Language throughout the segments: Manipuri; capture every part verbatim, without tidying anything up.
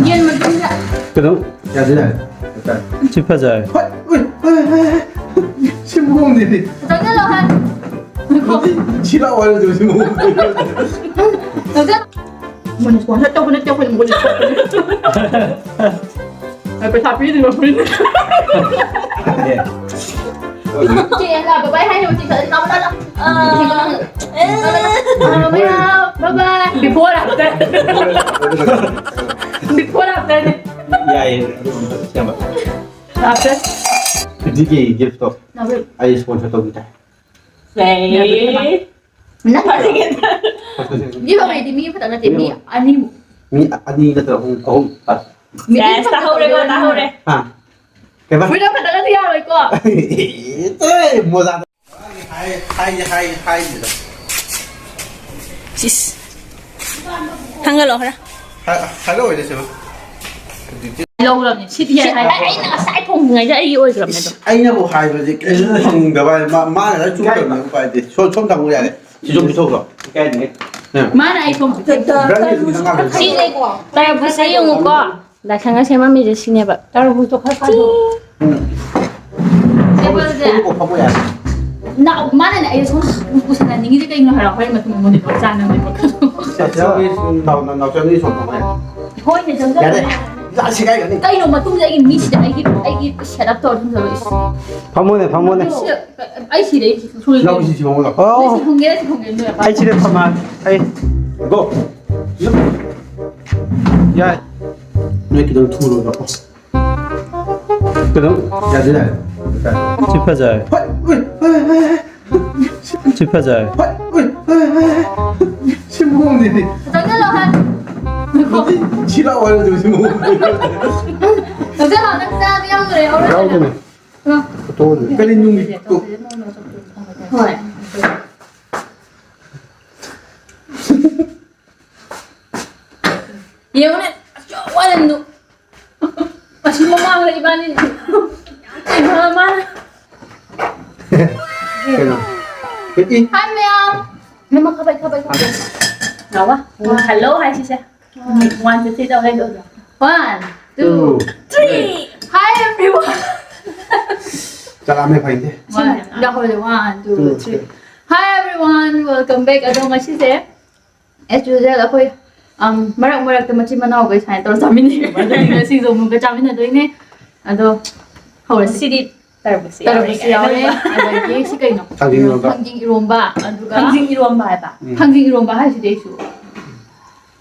ꯌꯦꯟ ꯃꯇꯨꯝꯗ꯫ ꯀꯩꯅꯣ? ꯌꯥꯗꯦ, ꯌꯥꯔꯦ꯫ ꯁꯤ ꯐꯖꯔꯦ꯫ ꯍꯣꯏ, ꯎꯏ, ꯍꯣꯏ, ꯍꯣꯏ, ꯍꯣꯏ꯫ ꯁꯤ ꯃꯑꯣꯡꯗꯨꯗꯤ꯫ ꯆꯪꯁꯤꯜꯂꯣ, ꯍꯥꯏ꯫ ꯁꯤ ꯂꯥꯛꯑꯣ ꯍꯥꯏꯔꯁꯨ ꯁꯤ ꯃꯑꯣꯡꯗꯨꯗꯤ꯫ ꯆꯪꯁꯤꯜꯂꯣ꯫ ꯃꯣꯏꯅ sponsor ꯇꯧꯕ ꯅꯠꯇꯦ, ꯑꯩꯈꯣꯏꯅ ꯃꯣꯏꯗ ꯁꯣꯠꯄꯅꯦ꯫ ꯄꯩꯁꯥ ꯄꯤꯗꯣꯏꯕ ꯑꯩꯈꯣꯏꯅ꯫ ꯆꯦ, ꯂꯥ, bye bye ꯍꯥꯏꯅꯕ ꯆꯤꯡꯈꯠꯂ ꯂꯥꯎ, ꯂꯥꯎ, ꯂꯥꯎ꯫ ꯑꯥ, ꯑꯥ, bye bye꯫ Before, after꯫ Before, after ꯅꯦ꯫ ꯌꯥꯏꯌꯦ, ꯑꯗꯨꯒꯨꯝꯕ ꯁꯦꯝꯕ꯫ After꯫ ꯑꯗꯨꯒꯤ gift ꯇꯣ ꯑꯩ sponsor ꯇꯧꯕꯤ ꯇꯥꯏ꯫ ꯅꯪ ꯃꯤ ꯐꯕꯩꯗꯤ ꯃꯤ ꯈꯛꯇ ꯅꯠꯇꯦ, ꯃꯤ ꯑꯅꯤꯃꯨꯛ꯫ ꯃꯤ ꯑꯅꯤ ꯅꯠꯇ꯭ꯔ ꯑꯍꯨꯝ, ꯑꯍꯨꯝ꯫ ꯃꯤ ꯑꯅꯤ ꯈꯛꯇ ꯇꯥꯍꯧꯔꯦꯀꯣ, ꯇꯧꯗꯣꯏꯅꯦ꯫ ꯇꯥꯍꯧꯔꯦ꯫ ꯍꯥ? ꯀꯩꯕ? Freedom ꯈꯛꯇ ꯅꯠꯇꯦ, ꯌꯥꯔꯣꯏꯀꯣ꯫ ꯇꯦ, ꯃꯣꯖꯥꯗ꯫ ꯍꯥꯏ, ꯍꯥꯏ, ꯍꯥꯏ, ꯍꯥꯏꯗꯦꯗ꯫ ꯁꯤꯁ꯫ ꯊꯥꯡꯒꯠꯂꯣ ꯈꯔ꯫ ꯍꯥꯏ, ꯍꯥꯏꯔꯛꯑꯣꯏꯗ ꯁꯤꯃ꯫ ꯂꯧꯔꯕꯅꯤ꯫ ꯁꯤꯗꯤ ꯁꯤ ꯍꯥꯏ, ꯑꯩ, ꯑꯩꯅ ꯉꯁꯥꯏ ꯊꯣꯡꯉꯤꯉꯩꯗ ꯑꯩꯒꯤ ꯑꯣꯏꯈ꯭ꯔꯕꯅꯦ ꯑꯗꯣ꯫ ꯏꯁ, ꯑꯩꯅꯕꯨ ꯍꯥꯏꯕꯁꯦ ꯀꯩꯁꯨ ꯐꯪꯗꯕ ꯍꯥꯏ-, ꯃꯥ-, ꯃꯥꯅ ꯂꯣꯏ ꯆꯨꯝꯗꯕꯅꯦ, ꯎꯄꯥꯏ ꯂꯩꯇꯦ꯫ ꯁꯣꯝ, ꯁꯣꯝ ꯊꯝꯃꯨ ꯌꯥꯔꯦ꯫ ꯁꯤ ꯁꯨꯝ ꯄꯤꯊꯣꯛꯈ꯭ꯔꯣ꯫ ꯃꯥꯅ ꯑꯩ ꯊꯣꯡ ꯄꯤꯊꯣꯛ-, ꯕ꯭ꯔꯥꯖꯤꯜꯁꯤꯗꯤ ꯅꯪ ꯉꯥꯡꯗꯣꯏꯅꯦ꯫ ꯁꯤꯅꯦ, ꯇꯔꯕꯨꯁꯁꯦ ꯌꯦꯡꯉꯨꯀꯣ꯫ ꯂꯥꯏꯁꯪꯅ ꯁꯦꯝꯃꯝꯃꯤꯁꯦ ꯁꯤꯅꯦꯕ꯫ ꯇꯔꯕꯨꯁꯇꯣ ꯈꯔ ꯆꯥꯊꯣꯛꯑꯣ꯫ ꯎꯝ꯫ ꯇꯦꯕꯜꯁꯦ꯫ ꯁꯣꯝ ꯀꯣꯛ ꯐꯝꯃꯨ ꯌꯥꯔꯦ꯫ ꯅꯥꯎ-, ꯃꯥꯅꯅꯦ ꯑꯩ ꯁꯣꯝ ꯄꯨꯁꯟꯅꯅꯤꯡꯉꯤꯁꯦ ꯀꯩꯒꯤꯅꯣ ꯍꯥꯏꯔꯣ? ꯑꯩꯈꯣꯏ ꯃꯇꯨꯡ ꯃꯨꯟꯅ ꯆꯥꯅꯕꯅꯦꯕ꯫ ꯅꯥꯎ-, ꯅꯥꯎ-, ꯅꯥꯎꯆꯥ, ꯅꯣꯏ ꯁꯣꯝ ꯐꯝꯃꯨ ꯌꯥꯔꯦ꯫ ꯍꯣꯏꯅꯦ, ꯆꯪꯖꯧ꯫ ꯌꯥꯔꯦ꯫ ꯂꯥꯛꯁꯤ ꯀꯥꯏꯒꯅꯤ꯫ ꯀꯩꯅꯣ ꯃꯇꯨꯡꯗ ꯑꯩꯒꯤ ꯃꯤꯁꯤꯗ ꯑꯩꯒꯤ, ꯑꯩꯒꯤ set up ꯇꯧꯔ ꯊꯝꯖꯜꯂꯣ, ꯏꯁ꯫ ꯐꯝꯃꯣꯅꯦ, ꯐꯝꯃꯣꯅꯦ꯫ ꯁꯤ, ꯑꯩ ꯁꯤꯔꯦ, ꯑꯩ ꯁꯤ ꯁꯨꯡ-, ꯂꯧ, ꯁꯤ, ꯁꯤ ꯐꯝꯃꯣ, ꯂꯥꯎ꯫ ꯑꯣ꯫ ꯁꯤ ꯍꯨꯟꯒꯦꯔꯥ, ꯁꯤ ꯍꯨꯟꯒꯦꯔꯥ, ꯅꯣꯏ ꯑꯄꯥꯝꯕ꯫ ꯑꯩ ꯁꯤꯗ ꯐꯝꯃ-, ꯑꯩ꯫ Go. ꯌꯥꯏ꯫ ꯅꯣꯏ ꯈꯤꯇꯪ ꯊꯨꯔꯣ, ꯂꯥꯛꯑꯣ꯫ ꯀꯩꯅꯣ? ꯌꯥꯗꯦ, ꯌꯥꯔꯦ꯫ ꯁꯤ ꯐꯖꯔꯦ꯫ ꯍꯣꯏ, ꯍꯣꯏ, ꯍꯣꯏ, ꯍꯣꯏ, ꯍꯣꯏ꯫ ꯁꯤ ꯐꯖꯔꯦ꯫ ꯍꯣꯏ, ꯍꯣꯏ, ꯍꯣꯏ, ꯍꯣꯏ, ꯍꯣꯏ꯫ ꯁꯤ ꯃꯑꯣꯡꯗꯨꯗꯤ꯫ ꯆꯪꯁꯤꯜꯂꯣ, ꯍꯥꯏ꯫ ꯁꯤ ꯂꯥꯛꯑꯣ ꯍꯥꯏꯔꯁꯨ ꯁꯤ ꯃꯑꯣꯡꯗꯨꯗꯤ꯫ ꯆꯪꯁꯤꯜꯂꯣ, ꯅꯪ ꯆꯥꯕ ꯌꯥꯎꯗ꯭ꯔꯦ, ꯍꯧꯔꯦ꯫ ꯌꯥꯎꯗꯦꯅꯦ꯫ ꯂꯥꯛꯑꯣ꯫ ꯐꯣꯇꯣ ꯀꯔꯤ ꯅꯨꯃꯤꯠꯇꯣ? ꯍꯣꯏ꯫ ꯌꯦꯡꯉꯨꯅꯦ, ꯑꯁ, ꯌꯥꯝ ꯋꯥꯔꯝꯗꯨ꯫ ꯑꯁꯤ ꯃꯃꯥꯡꯗ ꯏꯕꯥꯅꯤ ꯌꯥꯝ ꯀꯨꯏꯅ ꯃꯥꯅ ꯀꯩꯅꯣ? ꯍꯥꯏ ꯃꯌꯥꯝ꯫ ꯅꯃ ꯈꯕꯩ ꯈꯕꯩ ꯈꯕꯩ꯫ ꯂꯥꯎꯕ꯫ ꯍꯜꯂꯣ ꯍꯥꯏꯁꯤꯁꯦ꯫ ꯋꯥꯟ ꯇꯨ ꯊ꯭ꯔꯤ ꯇꯧ ꯍꯥꯏꯗꯣ꯫ One, two, three. Hi everyone. ꯆꯥꯛ ꯂꯥꯝꯃꯦ ꯐꯩꯗꯦ꯫ One, ꯌꯥꯍꯧꯔꯦ꯫ One, two, three. Hi everyone, welcome back. ꯑꯗꯣ ꯉꯁꯤꯁꯦ as usual ꯑꯩꯈꯣꯏ ꯃꯔꯛ ꯃꯔꯛꯇ ꯃꯆꯤꯟ ꯃꯅꯥꯎꯈꯩ ꯁꯨꯃꯥꯏꯅ ꯇꯧꯔ ꯆꯥꯃꯤꯟꯅꯩꯌꯦꯕ꯫ ꯑꯗꯨꯅ ꯁꯤꯁꯨ ꯑꯃꯨꯛꯀ ꯆꯥꯃꯤꯟꯅꯗꯣꯏꯅꯦ꯫ ꯑꯗꯣ ꯍꯧꯔꯁꯤ꯫ ꯁꯤꯗꯤ ꯇꯔꯕꯨꯁ ꯇꯔꯕꯨꯁ ꯌꯥꯎꯔꯦ꯫ ꯑꯗꯒꯤ ꯁꯤ ꯀꯩꯅꯣ? ꯊꯥꯡꯖꯤꯡ ꯏꯔꯣꯝꯕ꯫ ꯊꯥꯡꯖꯤꯡ ꯏꯔꯣꯝꯕ꯫ ꯑꯗꯨꯒ ꯊꯥꯡꯖꯤꯡ ꯏꯔꯣꯝꯕ ꯍꯥꯏꯕ꯫ ꯎꯝ꯫ ꯊꯥꯡꯖꯤꯡ ꯏꯔꯣꯝꯕ ꯍꯥꯏꯁꯤꯗꯤ ꯑꯩꯁꯨ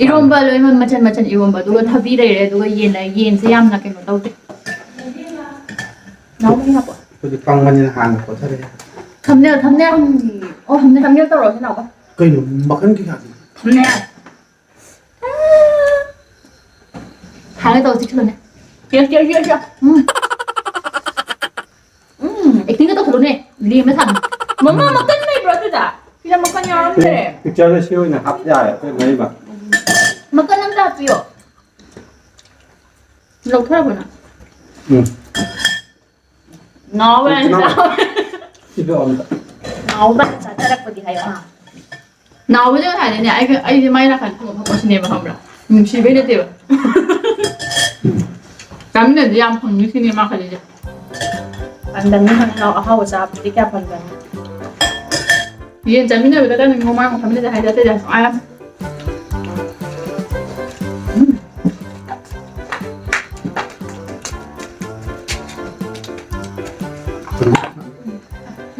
ꯏꯔꯣꯝꯕ ꯂꯣꯏꯅꯃꯛ ꯃꯆꯜ ꯃꯆꯜ ꯏꯔꯣꯝꯕ꯫ ꯑꯗꯨꯒ ꯊꯕꯤ ꯂꯩꯔꯦ꯫ ꯑꯗꯨꯒ ꯌꯦꯟ ꯂꯩ꯫ ꯌꯦꯟꯁꯦ ꯌꯥꯝꯅ ꯀꯩꯅꯣ ꯇꯧꯗꯦ꯫ ꯅꯥꯎꯃꯩ ꯍꯥꯞꯄꯣ꯫ ꯑꯩꯈꯣꯏꯗꯤ ꯄꯪꯕꯅꯤꯅ ꯍꯥꯟꯅ ꯀꯣꯠꯊꯔꯦ꯫ Thumbnail, thumbnail꯫ ꯑꯣ, thumbnail, thumbnail ꯇꯧꯔꯣ ꯁꯤ ꯅꯥꯎꯕ꯫ ꯀꯩꯅꯣ ꯃꯈꯜ ꯀꯩꯀꯥꯗꯤ? Thumbnail꯫ ꯍꯥꯟꯅ ꯇꯧꯁꯤ ꯊꯨꯅꯦ꯫ Yes, yes, yes, yes. ꯎꯝ꯫ ꯎꯝ, acting ꯒ ꯇꯧꯁꯜꯂꯨꯅꯦ꯫ ꯂꯦꯝꯅ ꯊꯝꯃꯦ꯫ ꯃꯃꯥ ꯃꯀꯟ ꯂꯩꯕ꯭ꯔꯣ ꯑꯗꯨꯗ? ꯁꯤꯗ ꯃꯀꯟ ꯌꯥꯎꯔꯝꯗ꯭ꯔꯦ꯫ Picture ꯗ ꯁꯤ ꯑꯣꯏꯅ ꯍꯥꯞ ꯌꯥꯔꯦ, ꯑꯩꯈꯣꯏ ꯃꯔꯤꯃꯛ꯫ ꯃꯀꯟ ꯑꯝꯇ ꯍꯥꯞꯄꯤꯌꯣ꯫ ꯂꯧꯊꯔꯕꯣ ꯅꯪ? ꯎꯝ꯫ ꯅꯥꯎꯕ ꯅꯥꯎꯕ꯫ ꯁꯤꯗꯣ ꯑꯝꯇ꯫ ꯅꯥꯎꯕ ꯆꯥꯊꯔꯛꯄꯗꯤ ꯍꯥꯏꯌꯣ꯫ ꯑꯥ꯫ ꯅꯥꯎꯕꯁꯦ ꯉꯁꯥꯏꯗꯩꯅꯦ ꯑꯩꯒ, ꯑꯩꯁꯦ ꯃꯥꯏ ꯅꯥꯀꯟ ꯐꯝꯃ ꯐꯝꯃꯁꯤꯅꯦꯕ, ꯈꯪꯕ꯭ꯔꯥ? ꯅꯨꯡꯁꯤꯕꯩ ꯅꯠꯇꯦꯕ꯫ ꯆꯥꯃꯤꯟꯅꯗꯤ ꯌꯥꯝ ꯐꯪꯅꯤ ꯁꯤꯅꯦ ꯃꯥ ꯈꯜꯂꯤꯁꯦ꯫ ꯄꯥꯟꯗꯝꯅꯤ ꯈꯪꯉꯤ, ꯅꯥꯎ ꯑꯍꯥꯎꯕ ꯆꯥꯕꯗꯤ ꯀꯌꯥ ꯐꯪꯗꯕꯅꯤ꯫ ꯌꯦꯟ ꯆꯥꯃꯤꯟꯅꯕꯗ ꯀꯩꯅꯣ ꯃꯃꯥꯡ ꯐꯝꯃꯤꯟꯅꯁꯦ ꯍꯥꯏꯗꯤ ꯑꯇꯩꯗꯤ ꯌꯥꯝ ꯁꯨꯡꯌꯥ ꯌꯥꯗꯦ꯫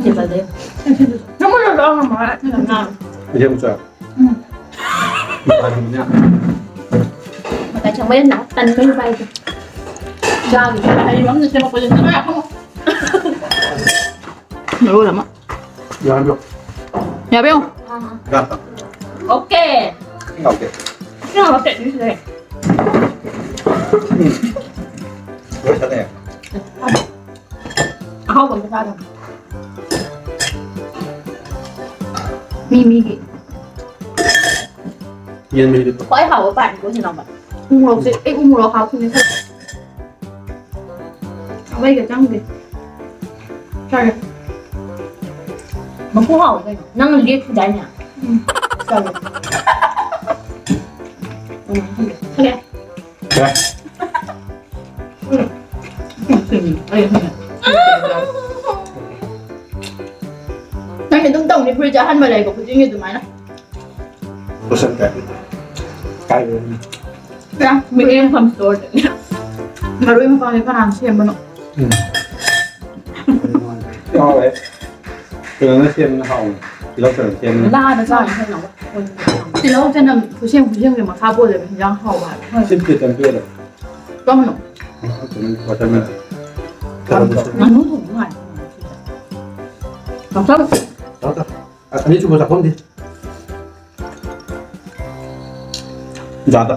ꯇꯦꯕꯜꯗ ꯌꯦꯡꯉꯣ꯫ ꯅꯪꯉꯣꯟꯗ ꯂꯧꯔꯝꯃꯣ ꯍꯥꯏꯔ ꯊꯅꯝꯃꯦ꯫ ꯏꯆꯦ ꯃꯆꯥ꯫ ꯎꯝ꯫ ꯅꯨꯄꯥꯁꯤꯡꯁꯤꯅ ꯃꯇꯥꯏ ꯆꯪꯕ ꯌꯥꯝ ꯇꯟꯕ ꯅꯨꯄꯥ ꯑꯩꯁꯦ꯫ ꯆꯥꯒꯤ ꯍꯩꯕ ꯑꯃꯅ ꯁꯦꯝꯃꯛꯄꯁꯦ ꯅꯪ ꯌꯥꯝ ꯐꯪꯉꯣ꯫ ꯃꯔꯣꯜ ꯑꯃ꯫ ꯌꯥꯕ꯭ꯔꯣ? ꯌꯥꯕ꯭ꯔꯣ? ꯑꯣꯀꯦ꯫ ꯌꯥꯎꯗꯦ꯫ ꯌꯥꯎꯗꯦ, ꯑꯗꯨꯁꯨ ꯂꯩ꯫ ꯎꯝ꯫ ꯂꯣꯏ ꯆꯠꯂꯦ꯫ ꯑꯍꯥꯎꯕ ꯑꯝꯇ ꯆꯥꯗꯕ꯫ ꯃꯤ ꯃꯤꯒꯤ꯫ ꯌꯦꯟ ꯃꯍꯤꯗꯨ꯫ ꯈ꯭ꯋꯥꯏ ꯍꯥꯎꯕ ꯄꯥꯔꯠꯅꯤꯀꯣ ꯁꯤ ꯂꯥꯎꯕ꯫ ꯎ ꯃꯣꯔꯣꯛꯁꯦ, ꯑꯩ ꯎ ꯃꯣꯔꯣꯛ ꯍꯥꯞꯈꯤꯅꯦ꯫ ꯈꯥꯕꯩꯒ ꯆꯪꯗꯦ꯫ ꯁꯣꯔꯤ꯫ ꯃꯀꯨ ꯍꯥꯎꯋꯦ ꯀꯩꯅꯣ꯫ ꯅꯪ ꯂꯦꯛꯈꯤꯗꯥꯏꯅꯦ? ꯎꯝ꯫ ꯆꯥꯔꯦ꯫ ꯎꯝ, ꯈꯪꯗꯦ꯫ ꯈꯪꯉꯦ꯫ ꯈꯔ꯫ ꯎꯝ, ꯁꯤꯟꯕꯤ꯫ ꯑꯩ ꯈꯪꯉꯦ꯫ ꯅꯪꯗꯤ ꯑꯗꯨꯝ ꯇꯧꯅꯤ, ꯐꯨꯔꯤꯠꯁꯦ ꯑꯍꯟꯕ ꯂꯩꯕ ꯈꯨꯗꯤꯡꯒꯤ ꯑꯗꯨꯃꯥꯏꯅ꯫ ꯂꯣꯏꯁꯟꯈ꯭ꯔꯦ꯫ ꯀꯥꯏꯗꯩꯅꯣ? ꯌꯥ, ꯃꯤꯠꯌꯦꯡ ꯐꯝ ꯁ꯭ꯇꯣꯔꯗꯅꯦ꯫ ꯃꯔꯣꯏ ꯃꯄꯥꯡꯁꯦ ꯀꯅꯥꯅ ꯁꯦꯝꯕꯅꯣ? ꯎꯝ꯫ ꯌꯥꯎꯋꯦ꯫ ꯀꯩꯅꯣꯅ ꯁꯦꯝꯕꯅ ꯍꯥꯎꯕꯅꯦ꯫ ꯇꯤꯜꯍꯧ ꯆꯅꯝ ꯁꯦꯝꯕꯅ꯫ ꯂꯥꯗ ꯆꯥꯔꯤꯁꯦ ꯍꯦꯟꯅ ꯍꯥꯎꯕ꯫ ꯇꯤꯜꯍꯧ ꯆꯅꯝ ꯈꯨꯁꯦꯝ ꯈꯨꯁꯦꯝꯒꯤ ꯃꯈꯥ ꯄꯣꯜꯂꯦꯕ ꯍꯤꯟꯖꯥꯡ ꯍꯥꯎꯕ ꯍꯥꯏꯕ꯫ ꯁꯤ ꯄ꯭ꯂꯦꯠ ꯑꯝ ꯄꯤꯔꯣ꯫ ꯀꯔꯝꯕꯅꯣ? ꯋꯥꯇꯔꯃꯦꯂꯟ꯫ ꯉꯥꯅꯨ ꯊꯣꯡꯕ ꯃꯥꯜꯂꯦ꯫ ꯆꯥꯎ, ꯆꯥꯎ꯫ ꯆꯥꯎ, ꯆꯥꯎ꯫ ꯑ, ꯑꯅꯤꯁꯨꯕ ꯆꯥꯛꯈꯨꯝꯗꯤ꯫ ꯌꯥꯗ꯫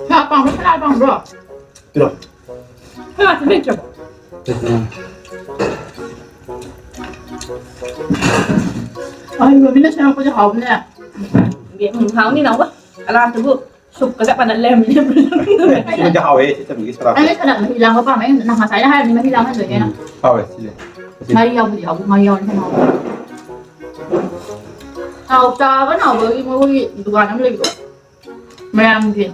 ꯁꯥ ꯄꯥꯝꯕ꯭ꯔꯣ? ꯁꯂꯥꯠ ꯄꯥꯝꯕ꯭ꯔꯣ? ꯄꯤꯔꯣ꯫ ꯁꯂꯥꯠꯁꯨ ꯂꯩꯇ꯭ꯔꯕꯣ? ꯂꯩꯇ꯭ꯔꯦ꯫ ꯑꯍꯩꯕ ꯃꯤꯅ ꯁꯦꯝꯃꯛꯄꯁꯦ ꯍꯥꯎꯕꯅꯦ꯫ ꯎꯝ, ꯍꯥꯎꯅꯤ ꯅꯥꯎꯕ꯫ ꯁꯂꯥꯠꯇꯨꯕꯨ ꯁꯨꯞꯀ ꯆꯞ ꯃꯥꯟꯅ ꯂꯩꯔꯝꯃꯤꯅꯦ꯫ ꯁꯤꯃꯗꯤ ꯍꯥꯎꯋꯦ, ꯆꯦ ꯆꯟꯕꯤꯒꯤ ꯁꯂꯥꯠꯇꯣ꯫ ꯑꯩꯅ ꯁꯂꯥꯠ ꯃꯍꯤ ꯂꯥꯡꯕ ꯄꯥꯝꯃꯦ꯫ ꯑꯩꯅ ꯉꯁꯥꯏꯅ ꯍꯥꯏꯔꯕꯅꯤ ꯃꯍꯤ ꯂꯥꯡꯍꯟꯗꯣꯏꯅꯦꯅ꯫ ꯎꯝ, ꯍꯥꯎꯋꯦ, ꯁꯤꯁꯦ꯫ ꯉꯥꯔꯤ ꯌꯥꯎꯕꯗꯤ ꯌꯥꯎꯕ, ꯉꯥꯔꯤ ꯌꯥꯎꯔꯗꯤ ꯍꯦꯟꯅ ꯍꯥꯎꯕ꯫ ꯍꯥꯎ ꯆꯥꯕ ꯅꯥꯎꯕꯒꯤ ꯃꯣꯏꯒꯤ ꯗꯨꯀꯥꯟ ꯑꯃ ꯂꯩꯕꯗꯣ꯫ ꯃꯌꯥꯝꯒꯤ꯫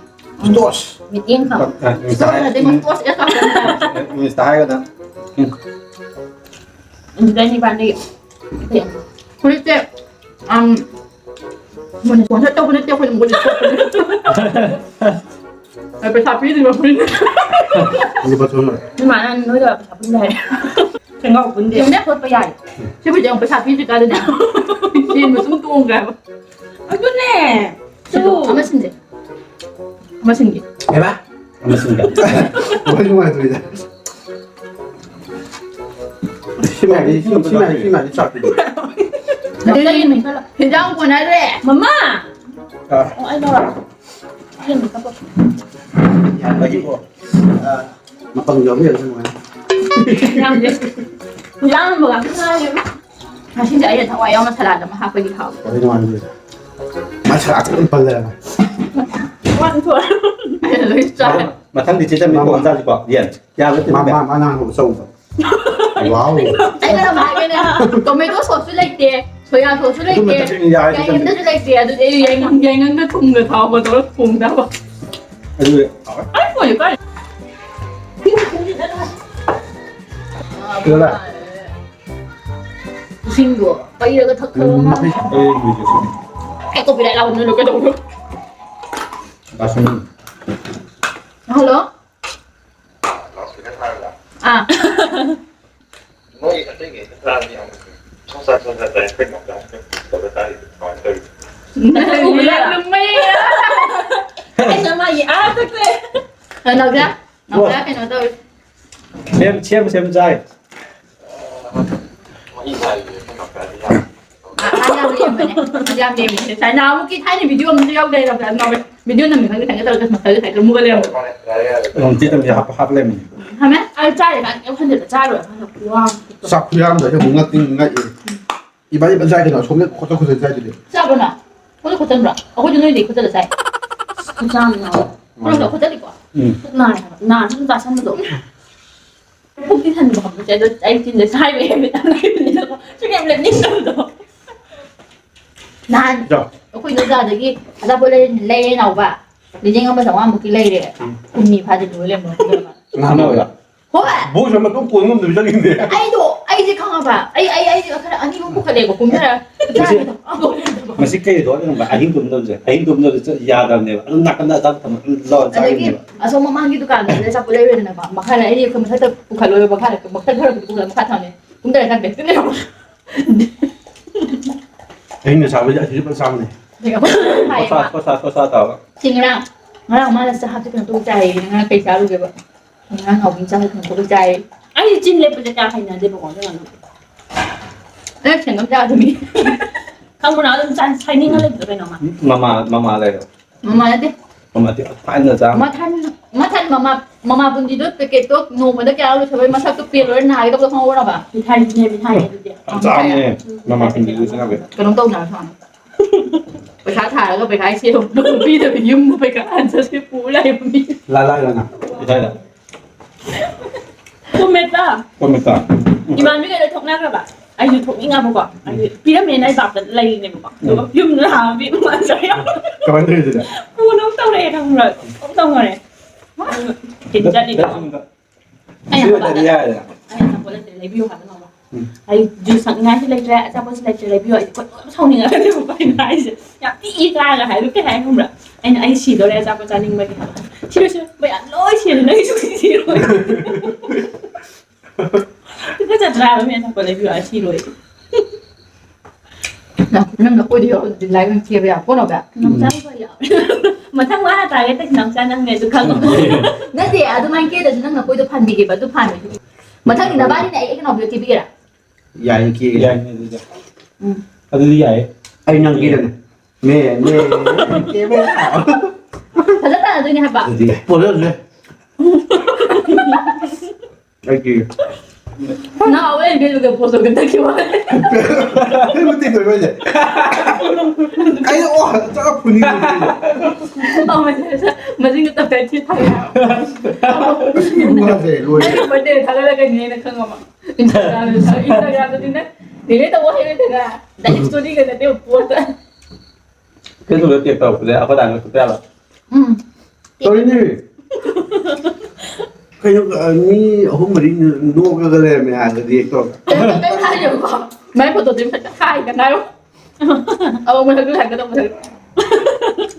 ꯇꯣꯁ꯫ ꯃꯤꯠꯌꯦꯡ ꯈꯪ꯫ ꯑ, ꯏꯪꯂꯤꯁꯇ ꯍꯥꯏ-, ꯇꯣꯁ ꯅꯠꯇꯦ, ꯃꯣꯏ ꯇꯣꯁ ꯑꯦꯁ ꯍꯥꯞꯄꯅꯦ꯫ ꯏꯪꯂꯤꯁꯇ ꯍꯥꯏꯔꯒꯅ꯫ ꯎꯝ꯫ ꯑꯗꯨꯗ ꯏꯕꯥꯅꯤ꯫ ꯐꯨꯔꯤꯠꯁꯦ, ꯑꯝ, ꯃꯣꯏꯅ sponsor ꯇꯧꯕ ꯅꯠꯇꯦ, ꯑꯩꯈꯣꯏꯅ ꯃꯣꯏꯗ ꯁꯣꯠꯄꯅꯦ꯫ ꯑ, ꯄꯩꯁꯥ ꯄꯤꯗ꯭ꯔꯤꯕ ꯐꯨꯔꯤꯠꯅꯦ꯫ ꯂꯨꯄꯥ ꯆꯍꯨꯝ꯫ ꯅꯣꯏ ꯃꯥꯅ ꯅꯣꯏꯒ ꯄꯩꯁꯥ ꯄꯨꯟꯗꯦ ꯍꯥꯏ꯫ ꯈꯣꯡꯒ꯭ꯔꯥꯎ ꯄꯨꯟꯗꯦ꯫ ꯌꯦꯡꯉꯨꯅꯦ, ꯁꯣꯠꯄ ꯌꯥꯏ꯫ ꯁꯤꯕꯨꯗꯤ ꯑꯃꯨꯛ ꯄꯩꯁꯥ ꯄꯤꯗ꯭ꯔꯤꯀꯥꯟꯗꯅꯦ꯫ ꯆꯦꯟꯕ ꯁꯨꯝ ꯇꯣꯡꯈ꯭ꯔꯦ ꯍꯥꯏꯕ꯫ ꯑꯗꯨꯅꯦ꯫ ꯁꯤꯗꯣ ꯑꯃ ꯁꯤꯟꯁꯦ꯫ ꯑꯃ ꯁꯤꯟꯒꯦ꯫ ꯀꯩꯕ? ꯑꯃ ꯁꯤꯟꯒꯦ꯫ ꯋꯥꯔꯤ ꯅꯨꯡꯉꯥꯏꯇ꯭ꯔꯤꯗ꯫ ꯁꯤ ꯃꯌꯥꯝꯁꯤ, ꯁꯤ, ꯁꯤ ꯃꯌꯥꯝꯁꯤ, ꯁꯤ ꯃꯌꯥꯝꯁꯤ ꯆꯥꯛ ꯄꯤꯖꯩ꯫ ꯅꯪ ꯆꯠꯂꯤꯅꯦ, ꯆꯠꯂꯣ꯫ ꯍꯤꯟꯖꯥꯡ ꯀꯣꯟꯅꯗ꯭ꯔꯦ꯫ ꯃꯃꯥ! ꯑꯥ꯫ ꯑꯣ, ꯑꯩ ꯂꯧꯔꯒꯦ꯫ ꯑꯩ ꯑꯃꯨꯛ ꯀꯞꯄꯛꯀꯦ꯫ ꯌꯥꯔꯦꯀꯣ꯫ ꯑꯥ꯫ ꯃꯄꯪ ꯌꯥꯎꯕꯤꯔꯒ ꯅꯨꯡꯉꯥꯏ꯫ ꯌꯥꯝꯗꯦ꯫ ꯂꯥꯝꯕꯒ ꯑꯝꯇ ꯉꯥꯏꯔꯦꯕ꯫ ꯉꯁꯤꯗꯤ ꯑꯩꯅ ꯊꯋꯥꯏ ꯌꯥꯎꯅ ꯁꯂꯥꯠ ꯑꯃ ꯍꯥꯞꯄꯒꯤ ꯍꯥꯎꯕ꯫ ꯍꯣꯏ, ꯅꯨꯡꯉꯥꯏꯕꯤꯔꯦ꯫ ꯃꯥ ꯁꯂꯥꯠ ꯑꯗꯨꯝ ꯄꯜ ꯂꯩꯔꯝꯃꯦ꯫ ꯋꯥꯟ ꯊꯣꯛꯑꯦ꯫ ꯑꯩꯅ ꯂꯣꯏ ꯆꯥꯔꯦ꯫ ꯃꯊꯪꯗꯤ ꯆꯦ ꯆꯟꯕꯤ ꯃꯥ, ꯊꯣꯡ ꯆꯥꯁꯤꯀꯣ, ꯌꯦꯟ꯫ ꯌꯥꯕ ꯅꯠꯇꯦ, ꯃꯥ, ꯃꯥ, ꯃꯥ ꯅꯍꯥꯟ ꯑꯆꯧꯕ꯫ Wow. ꯑꯩꯅ ꯍꯥꯏꯒꯦꯅꯦ, tomato sauce ꯁꯨ ꯂꯩꯇꯦ, soya sauce ꯁꯨ ꯂꯩꯇꯦ, ꯑꯗꯨ ꯃꯊꯛꯇ ꯌꯥꯏ, ꯀꯩꯝꯇꯁꯨ ꯂꯩꯇꯦ꯫ ꯑꯗꯨꯗꯤ ꯑꯩ ꯌꯥꯏꯉꯪ, ꯌꯥꯏꯉꯪꯒ ꯊꯨꯝꯒ ꯊꯥꯎꯒ ꯇꯧꯔꯒ ꯊꯣꯡꯗꯕ꯫ ꯑꯗꯨ ꯍꯥꯎꯋꯦ꯫ ꯑꯩ ꯐꯣꯟꯁꯦ ꯀꯥꯏ? ꯀꯩꯗꯧꯔꯦ? ꯏꯁꯤꯡꯗꯣ ꯄꯩꯔꯒ ꯊꯛꯈ꯭ꯔꯕ ꯎꯝ, ꯃꯥꯜꯂꯦ꯫ ꯑꯩ ꯃꯤꯁꯦ ꯁꯨꯝ ꯑꯩ copyright ꯂꯥꯛꯄ ꯅꯣꯏꯅ ꯀꯩꯗꯧꯕ? ꯑꯁꯨꯝ꯫ ꯍꯜꯂꯣ꯫ ꯑꯥ꯫ ꯅꯣꯏ ꯑꯇꯩꯒꯩꯅ ꯇꯥꯔꯗꯤ ꯌꯥꯝ ꯁꯣꯡꯁꯥ ꯁꯣꯡꯁꯥ ꯇꯥꯏ, ꯑꯩꯈꯣꯏ ꯅꯥꯎꯆꯥ ꯇꯧꯔ ꯇꯥꯔꯤꯗꯤ ꯀꯃꯥꯏꯅ ꯇꯧꯔꯤ? ꯅꯪ ꯎꯕ꯭ꯔꯥ? ꯂꯨꯝꯃꯩ꯫ ꯑꯩꯅ ꯃꯥꯒꯤ ꯑꯥ ꯆꯠꯈ꯭ꯔꯦ꯫ ꯅꯥꯎꯆꯥ, ꯅꯥꯎꯆꯥ ꯀꯩꯅꯣ ꯇꯧꯔꯤ꯫ ꯁꯦꯝ, ꯁꯦꯝ, ꯁꯦꯝ ꯆꯥꯏ꯫ ꯃꯍꯤ ꯆꯥꯏꯁꯦ ꯑꯩꯈꯣꯏ ꯅꯥꯎꯆꯥꯗꯤ ꯌꯥꯝ ꯑ, ꯑ, ꯌꯥꯝ ꯂꯦꯝꯕꯅꯦ꯫ ꯌꯥꯝ ꯂꯦꯝꯕꯅꯦ꯫ ꯉꯁꯥꯏ ꯅꯍꯥꯟꯃꯨꯛꯀꯤ ꯊꯥꯏꯅ video ꯑꯃꯁꯨ ꯌꯥꯎꯗꯦ, ꯅꯥꯎꯆꯥ ꯅꯥꯎꯕ꯫ Video ꯅꯝꯃꯤ ꯈꯪꯗꯦ, ꯊꯥꯡꯒꯠ ꯇꯧꯔꯒ ꯃꯁꯜꯒ ꯁꯥꯏꯗ ꯃꯨꯛꯑ ꯂꯩꯔꯝꯕ꯫ ꯅꯣꯡ ꯆꯦ ꯇꯝꯕꯤ ꯍꯥꯞꯄ, ꯍꯥꯞꯄ ꯂꯩꯔꯝꯃꯤꯅꯦ꯫ ꯍꯥꯃꯦ? ꯑꯩ ꯆꯥꯔꯤ ꯀꯥꯟꯗ ꯀꯩꯝ ꯈꯟꯗꯦꯗ, ꯆꯥꯔꯣꯏ ꯍꯥꯏꯔꯒ ꯋꯥ꯫ ꯆꯥꯛ ꯈꯨꯌꯥꯝꯗꯣ ꯑꯩ ꯑꯃꯨꯛ ꯉꯛꯇꯤ ꯉꯛꯏ꯫ ꯏꯕꯥꯅꯤ ꯐꯖꯅ ꯆꯥꯏ ꯀꯩꯅꯣ, ꯁꯣꯝꯗ ꯈꯣꯠꯆ ꯈꯣꯠꯆ ꯆꯥꯏꯗꯨꯗꯤ꯫ ꯆꯥꯕ꯭ꯔꯣ ꯅꯪ? ꯈꯣꯠꯆ ꯈꯣꯠꯆꯟꯕ꯭ꯔꯣ? ꯑꯩꯈꯣꯏꯁꯨ ꯅꯣꯏꯗꯩ ꯈꯣꯠꯆꯜꯂ ꯆꯥꯏ꯫ ꯈꯨꯆꯥꯝ ꯌꯥꯎꯋꯦ꯫ ꯈꯣꯠꯆꯜꯂꯤꯀꯣ? ꯎꯝ꯫ ꯄꯨꯛ ꯅꯥꯔꯦ ꯍꯥꯏꯕ꯫ ꯅꯥꯔꯁꯨ ꯑꯗꯨꯝ ꯆꯥꯁꯟꯕꯗꯣ꯫ ꯄꯨꯛꯇꯤ ꯊꯟꯕ ꯈꯪꯕꯁꯦ, ꯑꯗꯣ ꯑꯩ ꯆꯤꯟꯁꯦ ꯁꯥꯏꯕ ꯍꯦꯟꯕ ꯌꯥꯝ ꯂꯩꯕꯅꯦꯕꯀꯣ꯫ ꯁꯨꯛꯂꯦꯞ ꯂꯦꯞꯅꯤꯡꯗꯕꯗꯣ꯫ ꯅꯍꯥꯟ ꯌꯥꯎ꯫ ꯑꯩꯈꯣꯏ ꯏꯗꯣꯝꯆꯥꯗꯒꯤ ꯑꯆꯥꯄꯣꯠ ꯂꯩ-, ꯂꯩꯔꯦ ꯅꯥꯎꯕ꯫ ꯂꯤꯁꯤꯡ ꯑꯃ ꯆꯥꯝꯃꯉꯥꯃꯨꯛꯀꯤ ꯂꯩꯔꯦ꯫ ꯎꯝ꯫ ꯍꯨꯝꯅꯤ ꯐꯥꯗꯦ ꯂꯣꯏ ꯂꯩꯔꯝꯃꯦ꯫ ꯅꯍꯥꯟ ꯅꯥꯎꯕ? ꯍꯣꯏ꯫ ꯕꯣꯛꯁ ꯑꯃ ꯑꯗꯨꯝ ꯀꯣꯟ ꯉꯝꯗꯕꯤ ꯆꯠꯂꯤꯅꯦ꯫ ꯑꯩꯗꯣ, ꯑꯩꯁꯦ ꯈꯪꯉꯕ? ꯑꯩ, ꯑꯩ, ꯑꯩꯁꯦ ꯈꯔ ꯑꯅꯤ ꯑꯍꯨꯝ ꯄꯨꯈꯠꯂꯦꯕ, ꯀꯨꯝꯊꯔ꯫ ꯃꯁꯤ ꯆꯥꯕꯗꯣ ꯑꯃꯨꯛ ꯂꯩꯔꯝꯗꯕ꯫ ꯃꯁꯤ ꯀꯩꯗꯣ ꯈꯪꯕ꯭ꯔꯥ? ꯑꯍꯤꯡ ꯇꯨꯝꯗꯕꯁꯦ, ꯑꯍꯤꯡ ꯇꯨꯝꯗꯕꯁꯦ ꯌꯥꯗꯕꯅꯦꯕ꯫ ꯑꯗꯨꯝ ꯅꯥꯀꯟꯗ ꯑꯆꯥꯄꯣꯠ ꯊꯝꯃ ꯑꯗꯨꯝ ꯂꯧꯔ ꯑꯗꯒꯤ ꯆꯥꯈꯤꯕꯅꯦꯕ꯫ ꯑꯁꯣꯝ ꯃꯃꯥꯡꯒꯤ ꯗꯨꯀꯥꯟꯗꯨꯗ ꯑꯆꯥꯄꯣꯠ ꯂꯩꯔꯨꯔꯦꯗꯅꯀꯣ꯫ ꯃꯈꯥꯗ ꯑꯩꯗꯤ ꯑꯩꯈꯣꯏ ꯃꯊꯛꯇ ꯄꯨꯈꯠꯂꯣꯏꯕ, ꯃꯈꯥꯗ, ꯃꯊꯛ ꯊꯔꯣꯏꯗ ꯄꯨꯈꯠꯂ ꯃꯈꯥ ꯊꯝꯃꯦ꯫ ꯀꯨꯝꯊꯔꯀꯥꯟꯗ ꯕꯦꯛꯇ ꯂꯩꯔꯝꯕ꯫ ꯑꯍꯤꯡꯗ ꯆꯥꯕꯗꯤ ꯑꯁꯤꯁꯨ ꯐꯖꯅ ꯆꯥꯕꯅꯦ꯫ ꯑꯗꯒꯤ ꯑꯩꯈꯣꯏ ꯍꯥꯏꯌꯦꯕ꯫ ꯈꯣꯁꯥ, ꯈꯣꯁꯥ, ꯈꯣꯁꯥ ꯇꯥꯕ꯫ ꯁꯤ ꯉꯔꯥꯡ, ꯉꯔꯥꯡ ꯃꯥꯅ ꯆꯥꯛ ꯍꯥꯞꯄꯤ ꯀꯩꯅꯣ ꯇꯧ ꯆꯥꯏꯌꯦ꯫ ꯉꯔꯥꯡ ꯀꯩ ꯆꯥꯔꯨꯒꯦꯕ? ꯉꯔꯥꯡ ꯉꯥꯎꯕꯤ ꯆꯥꯛ ꯍꯥꯞꯄꯤ ꯀꯩꯅꯣ ꯇꯧ ꯆꯥꯏꯌꯦ꯫ ꯑꯩ ꯆꯤꯟ ꯂꯦꯞꯄꯁꯦ ꯀꯌꯥ ꯍꯩꯅꯗꯦꯕꯀꯣ, ꯑꯗꯨꯅ ꯑꯗꯨꯝ ꯑꯩ ꯁꯦꯡꯅ ꯆꯥꯗꯕꯤ꯫ ꯈꯪꯕ꯭ꯔꯥ? ꯑꯗꯨꯝ ꯆꯥ-, ꯁꯥꯏꯅꯤꯡꯉ ꯂꯩꯕꯗꯣ ꯀꯩꯅꯣꯝꯃ꯫ ꯃꯃꯥ, ꯃꯃꯥ ꯂꯩꯔꯣ꯫ ꯃꯃꯥ ꯅꯠꯇꯦ꯫ ꯃꯃꯥꯗꯤ ꯊꯥꯏꯅ ꯆꯥ-, ꯃꯊꯟ, ꯃꯊꯟ ꯃꯃꯥ, ꯃꯃꯥ ꯕꯨꯟꯗꯤꯗꯣ packet ꯇꯣ ꯅꯣꯡꯃꯗ ꯀꯌꯥ ꯂꯣꯏꯁꯜꯂꯣꯏ, ꯃꯁꯛꯇꯣ ꯄꯦꯜꯂꯣꯏ, ꯅꯥꯒꯦ ꯇꯧꯕꯗꯣ ꯈꯪꯍꯧꯕ꯭ꯔꯕ? ꯃꯤꯊꯥꯏꯅꯦ, ꯃꯤꯊꯥꯏ ꯑꯗꯨꯗꯤ꯫ ꯌꯥꯝ ꯆꯥꯕꯅꯦ, ꯃꯃꯥ ꯕꯨꯟꯗꯤꯗꯣ ꯆꯥꯕ꯫ ꯀꯩꯅꯣꯝ ꯇꯧꯅꯔ ꯁꯥꯅꯤ꯫ ꯄꯩꯁꯥ ꯊꯥꯔꯒ ꯄꯩꯁꯥ ꯁꯦꯜ ꯄꯤꯗꯕꯤ ꯌꯨꯝꯗ ꯄꯩꯁꯥ ꯍꯟꯖꯜꯂꯤ ꯄꯨ ꯂꯥꯛꯏꯕ ꯃꯤ꯫ ꯂꯥ-, ꯂꯥ-, ꯂꯥ-, ꯂꯥ-, ꯀꯗꯥꯏꯗ? ꯀꯣꯃꯦꯠꯇ꯫ ꯀꯣꯃꯦꯠꯇ꯫ ꯏꯃꯥꯟꯕꯤꯈꯩꯗꯣ ꯊꯣꯛꯅꯈ꯭ꯔꯕ꯫ ꯑꯩꯁꯨ ꯊꯣꯛꯅꯤꯡꯉꯕꯀꯣ꯫ ꯑꯩꯁꯨ ꯄꯤꯔꯝꯃꯦꯅ ꯑꯩ ꯕꯥꯞꯇ ꯂꯩꯔꯤꯅꯦꯕꯀꯣ꯫ ꯑꯗꯨꯒ ꯎꯝ꯫ ꯌꯨꯝꯗ ꯂꯥꯛꯑꯒ ꯄꯤꯔꯝꯕ ꯋꯥꯅꯤ꯫ ꯀꯃꯥꯏꯅ ꯇꯧꯔꯤꯗꯨꯗ? ꯐꯣꯟ ꯑꯃꯨꯛ ꯇꯧꯔꯛꯑꯦ ꯈꯪꯕ꯭ꯔꯥ? ꯑꯃꯨꯛ ꯇꯧꯅꯔꯦ꯫ ꯀꯤꯟ ꯆꯠꯂꯤꯗꯣ꯫ ꯑꯩꯅ ꯁꯤ ꯑꯣꯏꯇꯥꯔꯗꯤ ꯍꯪꯕ꯫ ꯌꯥꯔꯦꯗꯅ꯫ ꯑꯩꯅ ꯑꯆꯥꯄꯣꯠ ꯂꯩꯇ꯭ꯔꯦ, ꯂꯩꯕꯤꯌꯨ ꯍꯥꯏꯕ ꯉꯝꯃꯣꯏ꯫ ꯎꯝ꯫ ꯑꯩ ꯖꯨꯁ ꯊꯛꯅꯤꯡꯉꯥꯏꯁꯨ ꯂꯩꯇ꯭ꯔꯦ, ꯑꯆꯥꯄꯣꯠꯁꯨ ꯂꯩꯇ꯭ꯔꯦ, ꯂꯩꯕꯤꯌꯨ꯫ ꯑꯩ ꯈꯣꯏꯗꯧ ꯌꯥꯝ ꯁꯥꯎꯅꯤꯡꯉꯛꯀꯅꯦꯕꯀꯣ ꯑꯩꯅ ꯍꯥꯏꯁꯦ꯫ ꯌꯥꯝ ꯄꯤꯛꯏ ꯀꯥꯏꯅ ꯍꯥꯏ꯫ ꯑꯗꯨ ꯀꯩ ꯍꯥꯏ ꯈꯪꯕ꯭ꯔꯥ? ꯑꯩꯅ, "ꯑꯩ ꯁꯤꯗꯣꯔꯦ ꯑꯆꯥꯄꯣꯠ ꯆꯥꯅꯤꯡꯕꯒꯤ" ꯍꯥꯏꯕ꯫ "ꯁꯤꯔꯣꯏ, ꯁꯤꯔꯣꯏ, ꯃꯌꯥꯝ ꯂꯣꯏ ꯁꯤꯔꯦ, ꯅꯪꯒꯤꯁꯨ ꯁꯤꯔꯣꯏ"꯫ ꯇꯨꯀꯠꯆꯗ꯭ꯔꯥ ꯍꯥꯏꯕ, ꯃꯤ ꯑꯆꯥꯄꯣꯠ ꯂꯩꯕꯤꯌꯨ ꯍꯥꯏꯔ ꯁꯤꯔꯣꯏ꯫ ꯅꯪ, ꯅꯪ ꯅꯀꯣꯏꯗ ꯌꯥꯎꯔꯗꯤ ꯂꯥꯏ ꯑꯣꯏꯅ ꯊꯦꯕ ꯌꯥꯕ ꯄꯣꯠ ꯅꯣꯕ? ꯅꯥꯎꯆꯥ ꯎꯝ꯫ ꯍꯣꯏ ꯌꯥꯎꯔꯦ꯫ ꯃꯊꯪ ꯃꯥꯅ ꯇꯥꯔꯒꯦꯠ ꯇꯧꯁꯤ, ꯅꯥꯎꯆꯥ ꯅꯪꯅꯦ ꯑꯗꯨ ꯈꯪꯉꯣ꯫ ꯅꯠꯇꯦ, ꯑꯗꯨꯃꯥꯏꯅ ꯀꯦꯗ꯭ꯔꯁꯨ ꯅꯪ ꯅꯀꯣꯏꯗꯣ ꯐꯥꯟꯕꯤꯒꯦꯕ, ꯑꯗꯨ ꯐꯥꯟꯕꯤꯒꯦ꯫ ꯃꯊꯪꯒꯤ ꯅꯕꯥꯅꯤꯅ ꯑꯩ ꯑꯩ ꯀꯩꯅꯣ ꯀꯦꯕꯤꯒꯦꯔꯥ? ꯌꯥꯏꯌꯦ, ꯀꯦꯒꯦ꯫ ꯌꯥꯏꯅꯦ ꯑꯗꯨꯗꯤ꯫ ꯎꯝ꯫ ꯑꯗꯨꯗꯤ ꯌꯥꯏꯌꯦ꯫ ꯑꯩ ꯅꯪ ꯀꯦꯔꯅꯤ꯫ ꯃꯦ, ꯃꯦ, ꯀꯦ, ꯃꯦ꯫ ꯐꯖ ꯇꯥꯅꯗꯣꯏꯅꯦ ꯍꯥꯏꯕ꯫ ꯑꯗꯨꯗꯤ ꯄꯣꯠ ꯆꯩ ꯑꯩꯒꯤ ꯅꯥꯎ ꯑꯩ ꯕꯦꯂꯨꯒ ꯄꯣꯠꯇꯣ ꯀꯟꯊꯛꯈꯤꯕ ꯋꯥꯅꯤ꯫ ꯀꯩ ꯃꯇꯤꯛ ꯇꯧꯔꯤꯕ ꯑꯩꯁꯦ? ꯑꯩ ꯑꯣ ꯆꯥꯛ ꯐꯨꯅꯤꯡꯉꯦ꯫ ꯑꯧ, ꯃꯁꯤꯡ ꯃꯁꯤꯡꯗꯣ ꯇꯞꯇꯥꯏ ꯊꯤ ꯊꯥꯒꯠꯂꯦ꯫ ꯃꯥꯁꯦ ꯂꯣꯏꯔꯦ꯫ ꯅꯪꯒꯤ ꯕꯥꯔꯗꯦ ꯊꯥꯒꯠꯂꯛꯀꯅꯤ ꯑꯩꯅ ꯈꯪꯉꯕ꯫ ꯏꯟꯁꯇꯥꯒ꯭ꯔꯥꯝꯗ ꯊꯥꯒꯠ-, ꯏꯟꯁꯇꯥꯒ꯭ꯔꯥꯝꯗꯗꯤ ꯅꯪ ꯗꯤꯂꯤꯠ ꯇꯧꯕ ꯍꯩꯔꯣꯏꯗꯅ꯫ ꯗꯥꯏꯔꯦꯛ ꯁ꯭ꯇꯣꯔꯤꯒ ꯅꯠꯇꯦ ꯄꯣꯁꯇ꯫ ꯐꯦꯁꯕꯨꯛꯇ ꯇꯦꯒ ꯇꯧꯔꯛꯄꯁꯦ ꯑꯩꯈꯣꯏ ꯗꯥꯅ ꯀꯛꯊꯠꯄ ꯌꯥꯕ꯫ ꯎꯝ꯫ ꯇꯧꯔꯤꯅꯦ꯫ ꯀꯩꯅꯣ, ꯑ, ꯃꯤ ꯑꯍꯨꯝ ꯃꯔꯤ ꯅꯣꯛꯑꯒ ꯂꯩꯔꯝꯃꯦ ꯍꯥꯏꯔꯒꯗꯤ ꯇꯧꯔꯛꯀꯦ꯫ ꯀꯩꯝ ꯍꯥꯏꯗꯦꯕꯀꯣ꯫ ꯃꯥꯏ ꯐꯣꯇꯣꯗꯨ ꯃꯊꯛꯇ ꯍꯥꯏꯒꯅꯤ ꯍꯥꯏꯌꯣ꯫ ꯑꯃꯨꯛ ꯃꯊꯛꯇ ꯍꯥꯏꯒꯗꯧ ꯃꯊꯛꯇ꯫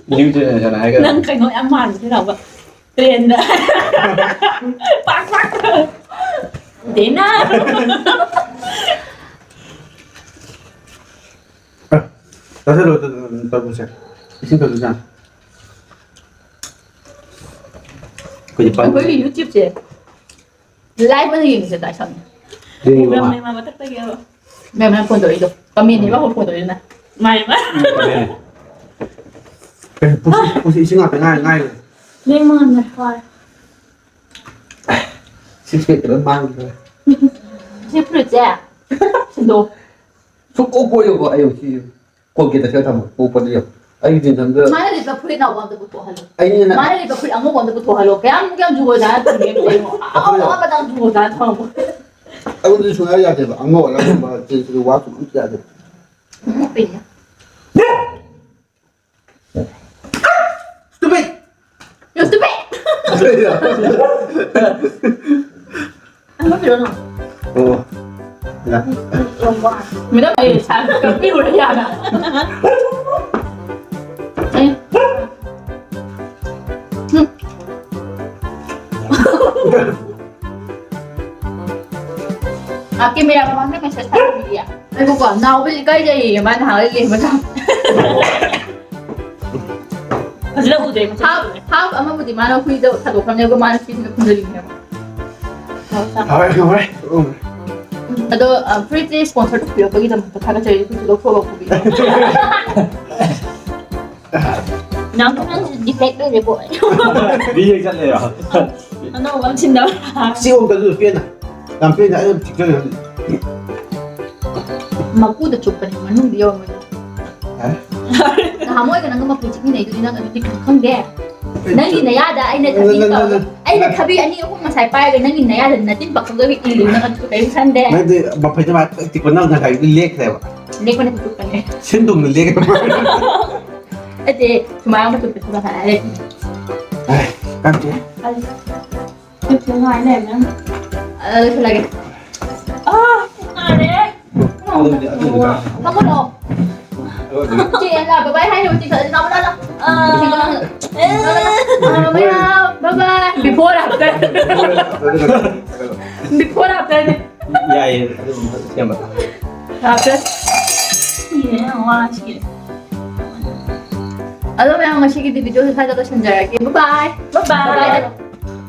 New generation ꯍꯥꯏꯒꯗ꯭ꯔꯥ? ꯅꯪ ꯀꯩꯅꯣ ꯌꯥꯝ ꯃꯥꯟꯕꯁꯨ ꯌꯥꯎꯕ꯫ ꯇ꯭ꯔꯦꯟꯗ꯫ ꯄꯥꯛ ꯄꯥꯛ꯫ ꯗꯦꯅꯥ꯫ ꯑ, ꯆꯥꯁꯤꯜꯂꯣ, ꯇ-, ꯇ-, ꯇꯔꯕꯨꯖꯁꯦ꯫ ꯏꯁꯤꯡ ꯊꯛꯇꯣꯏ ꯆꯥꯡ꯫ ꯑꯩꯈꯣꯏꯗꯤ ꯄꯥꯝꯃꯤ꯫ ꯑꯩꯈꯣꯏꯒꯤ YouTube-ꯁꯦ live ꯑꯣꯏꯅ ꯌꯦꯡꯁꯦ, ꯇꯥꯏꯁꯟ꯫ ꯌꯦꯡꯉꯣ, ꯃꯥ꯫ ꯃꯦꯝꯅꯦ ꯃꯥ ꯃꯊꯛꯇꯒꯤ ꯑꯃ꯫ ꯃꯦꯝꯅ ꯐꯣꯟ ꯇꯧꯔꯛꯏꯗꯣ꯫ ꯀꯃꯦꯟꯅꯦꯕ ꯑꯃꯨꯛ ꯐꯣꯟ ꯇꯧꯔꯛꯏꯗꯨꯅ꯫ ꯃꯥꯏ ꯃꯥ꯫ ꯎꯝ, ꯀꯃꯦꯟ꯫ ꯀꯩꯅꯣ, ꯄꯨꯟꯁꯤ, ꯄꯨꯟꯁꯤ ꯏꯁꯤꯡ ꯉꯥꯛꯇ ꯉꯥꯏ-, ꯉꯥꯏꯔꯦ꯫ ꯂꯦꯡ ꯃꯥꯟꯅ ꯍꯣꯏ꯫ Six pack ꯂꯣꯏ ꯃꯥꯡꯈ꯭ꯔꯦ꯫ ꯁꯤ ꯐꯨꯔꯤꯠꯁꯦ ꯁꯤꯟꯗꯣꯛ꯫ ꯁꯨꯛꯀꯣꯛ ꯀꯣꯛꯏꯕꯀꯣ ꯑꯩ ꯁꯤ ꯀꯣꯜꯒꯦꯠꯇ ꯈꯔ ꯊꯝꯕ ꯀꯣꯛꯄꯗꯤ ꯌꯦꯡꯉꯨ꯫ ꯑꯩꯒꯤ ꯖꯤꯟꯁꯟꯗ ꯃꯥꯅ ꯂꯤꯠꯄ ꯐꯨꯔꯤꯠ ꯑꯅꯧꯕ ꯑꯝꯇ ꯄꯨꯊꯣꯛꯍꯜꯂꯣ꯫ ꯑꯩꯅ ꯃꯥꯅ ꯂꯤꯠꯄ ꯐꯨꯔꯤꯠ ꯑꯉꯧꯕ ꯑꯝꯇ ꯄꯨꯊꯣꯛꯍꯜꯂꯣ꯫ ꯀꯌꯥꯝ, ꯀꯌꯥꯝ ꯖꯨꯒꯣꯠ ꯆꯥꯅ ꯊꯝꯒꯦ ꯌꯦꯡꯉꯣ꯫ ꯑꯍꯥꯎ ꯑꯍꯥꯎꯕꯗꯪ ꯖꯨꯒꯣꯠ ꯆꯥꯅ ꯊꯝꯃꯣ꯫ ꯑꯩꯉꯣꯟꯗꯗꯤ ꯁꯨꯡꯌꯥ ꯌꯥꯗꯦꯕ, ꯑꯉꯧ ꯑꯔꯥꯡꯕ ꯆꯦꯟꯁꯤꯗꯤ ꯋꯥ ꯁꯨꯡꯌꯥ ꯌꯥꯗꯦ꯫ ꯀꯩꯅꯣ? Stupid! You're stupid! ꯑꯃ ꯄꯤꯔꯛꯑꯣ꯫ ꯑꯣ꯫ ꯌꯥ꯫ ꯃꯦꯗꯥꯝ, ꯑꯩ ꯁꯥꯏꯟ ꯀꯛꯄꯤꯔꯨꯔꯦ ꯌꯥꯅ꯫ ꯑꯦ꯫ ꯎꯝ꯫ ꯑ, ꯀꯦꯃꯦꯔꯥ ꯃꯃꯥꯡꯗ ꯃꯦꯁꯦꯖ ꯊꯥꯔꯛꯄꯤꯗꯤ꯫ ꯉꯥꯏꯈꯣꯀꯣ, ꯅꯥꯎꯕꯁꯤ ꯏꯀꯥꯏꯖꯩꯌꯦ, ꯃꯥ ꯅꯍꯥꯟꯒꯩ ꯌꯦꯡꯕ ꯆꯥꯡ꯫ ꯐꯖꯅ ꯎꯗ꯭ꯔꯦ, ꯃꯁꯛ ꯍꯥꯞ, ꯎꯗ꯭ꯔꯦ꯫ ꯍꯥꯞ ꯑꯃꯕꯨꯗꯤ ꯃꯥꯅ ꯍꯨꯏꯗ ꯊꯥꯗꯣꯛꯈ꯭ꯔꯕꯅꯦ, ꯑꯗꯨꯒ ꯃꯥꯅ ꯁꯤꯁꯤꯅ ꯈꯨꯝꯖꯜꯂꯤꯅꯦꯕ꯫ ꯍꯥꯎꯔꯦ, ꯍꯥꯎꯔꯦ꯫ ꯎꯝ꯫ ꯑꯗꯣ, ꯑ, ꯐꯨꯔꯤꯠꯁꯦ sponsor ꯇꯧꯕꯤꯔꯛꯄꯒꯤꯗꯃꯛꯇ ꯊꯥꯒꯠꯆꯔꯤ, ꯍꯨꯏꯗꯣ ꯂꯧꯊꯣꯛꯑꯒ ꯄꯨꯕꯤꯌꯨ꯫ ꯅꯪ ꯅꯪꯁꯨ defect ꯂꯩꯔꯦ, ꯕꯣꯏ꯫ ꯃꯤ ꯍꯦꯛ ꯆꯠꯂꯦꯕ꯫ ꯑꯅꯧꯕ ꯑꯃ ꯁꯤꯟꯗꯕ꯫ ꯁꯤ ꯑꯃꯨꯛꯇꯁꯨ ꯄꯦꯟꯅ, ꯌꯥꯝ ꯄꯦꯟꯅ ꯑꯩ ꯑꯗꯨꯝ ꯆꯤꯛꯆꯔꯦ ꯍꯧꯖꯤꯛ꯫ ꯃꯀꯨꯗ ꯆꯨꯞꯄꯅꯦ, ꯃꯅꯨꯡꯗ ꯌꯧꯔꯝꯃꯣꯏ꯫ ꯍꯥ? ꯅꯍꯥꯟꯃꯨꯛ ꯑꯩꯒ ꯅꯪꯒ ꯃꯀꯨ ꯆꯤꯛꯃꯤꯟꯅꯩꯗꯨꯗꯤ, ꯅꯪ ꯑꯗꯨꯗꯤ ꯈꯪꯗꯦ꯫ ꯅꯪꯒꯤ ꯅꯌꯥꯗ ꯑꯩꯅ ꯊꯕꯤ ꯅꯪ, ꯅꯪ, ꯇꯧꯔꯒ, ꯅꯪ, ꯑꯩꯅ ꯅꯪ ꯊꯕꯤ ꯑꯅꯤ ꯑꯍꯨꯝ ꯉꯁꯥꯏ ꯄꯥꯏꯔꯒ ꯅꯪꯒꯤ ꯅꯌꯥꯗ ꯅꯇꯤꯟ ꯄꯛꯊꯣꯛꯂꯒ ꯏꯜꯂꯤ, ꯅꯪ ꯑꯗꯨ ꯀꯔꯤꯝ ꯈꯟꯗꯦ꯫ ꯅꯪꯗꯤ ꯃꯐꯩꯗ ꯃꯥ ꯇꯤꯛꯄ ꯅꯪ ꯉꯁꯥꯏꯗꯤ ꯂꯦꯛꯈ꯭ꯔꯦꯕ꯫ ꯂꯦꯛꯄꯅꯦ ꯆꯨꯞꯄꯅꯦ꯫ ꯁꯤꯟ ꯊꯨꯡꯅ ꯂꯦꯛꯈ꯭ꯔꯦꯕ꯫ ꯅꯠꯇꯦ, ꯁꯨꯃꯥꯏꯅ ꯑꯃ ꯆꯨꯞꯄꯦ, ꯁꯨꯃꯥꯏꯅ ꯍꯥꯏꯔꯦ꯫ ꯑꯦ, ꯀꯥꯟꯗꯦ꯫ ꯑꯗꯨ ꯁꯤ ꯉꯥꯏ ꯂꯩꯔꯝꯃꯦ꯫ ꯑ, ꯂꯣꯏꯁꯤꯜꯂꯒꯦ꯫ ꯑꯥ, ꯅꯥꯔꯦ꯫ ꯑꯗꯨꯕꯨꯗꯤ, ꯑꯗꯨꯕꯨꯗꯤ ꯀꯥ꯫ ꯐꯝꯃꯣ ꯂꯥꯛꯑꯣ꯫ ꯑꯗꯨꯕꯨꯗꯤ꯫ ꯆꯦ, ꯂꯥꯛꯑꯣ, bye bye ꯍꯥꯏꯔꯣ, ꯆꯦ, ꯂꯥꯛꯑꯣ, ꯂꯥꯛꯑꯣ, ꯂꯥꯛꯑꯣ꯫ ꯑꯥ꯫ ꯆꯦ, ꯂꯥꯛꯑꯣ꯫ ꯑꯥ, bye bye, bye bye꯫ Before, after꯫ Before, after ꯅꯦ꯫ ꯌꯥꯏꯌꯦ, ꯑꯗꯨꯝ ꯁꯦꯝꯕ꯫ After꯫ ꯁꯤꯔꯦ, ꯋꯥ ꯁꯤꯔꯦ꯫ ꯑꯗꯣ ꯃꯌꯥꯝ, ꯉꯁꯤꯒꯤꯗꯤ video ꯁꯦ ꯁ꯭ꯋꯥꯏꯗ ꯂꯣꯏꯁꯤꯟꯖꯔꯒꯦ꯫ Bye bye꯫ Bye bye꯫ Bye bye꯫